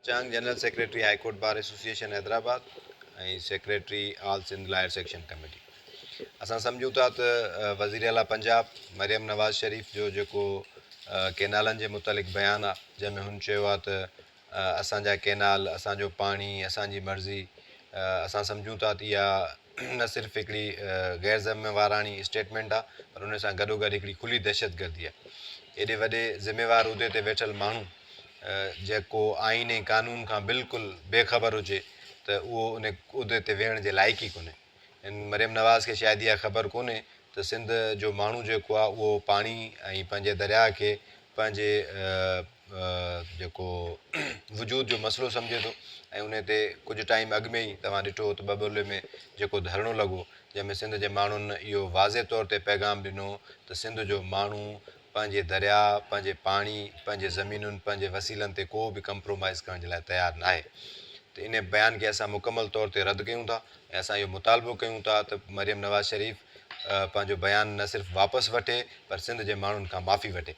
Chang, general secretary high court bar association Hyderabad ۽ secretary all Sindh lawyer section committee. اسان سمجهون ٿا ته وزير اعليٰ پنجاب مريم نواز شريف جو جيڪو ڪينالن جي متعلق بيان آ جنهن ۾ هن چيو آ ته اسان جا ڪينال اسان جو پاڻي اسان جي مرضي اسان سمجهون ٿا ته اها نه صرف هڪڙي غير ذميواراڻي اسٽيٽمينٽ آ پر ان سان گڏوگڏ هڪڙي کلي دهشتگردي آ. ايڏي وڏي ذميوار عهدي تي ويٺل ماڻهو جيڪو آئين ۽ قانون کان بلڪل بي خبر هجي ته اهو ان عهدي تي ويهڻ جي لائق ئي ڪونهي. ان مريم نواز کي شايد اها خبر ڪونهي ته سنڌ جو ماڻهو جيڪو آ اهو پاڻي ۽ پنهنجي درياهه کي پنهنجي جيڪو وجود جو مسئلو سمجهي ٿو ۽ ان تي ڪجهه ٽائيم اڳ ۾ ئي توهان ڏٺو هو ته ٻٻرلي ۾ جيڪو ڌرڻو لڳو جنهن ۾ سنڌ جي ماڻهن اهو واضح طور تي پيغام ڏنو ته سنڌ جو ماڻهو پنهنجي درياء پنهنجي پاڻي پنهنجي زمينن پنهنجي وسيلن تي ڪو به ڪمپرومائز ڪرڻ جي لاء تيار ناهي ته ان بيان کي اسان مڪمل طور تي رد ڪيون ٿا ۽ اسان اهو مطالبو ڪيون ٿا ته مريم نواز شريف پنهنجو بيان نه صرف واپس وٺي پر سنڌ جي ماڻهن کان معافي وٺي.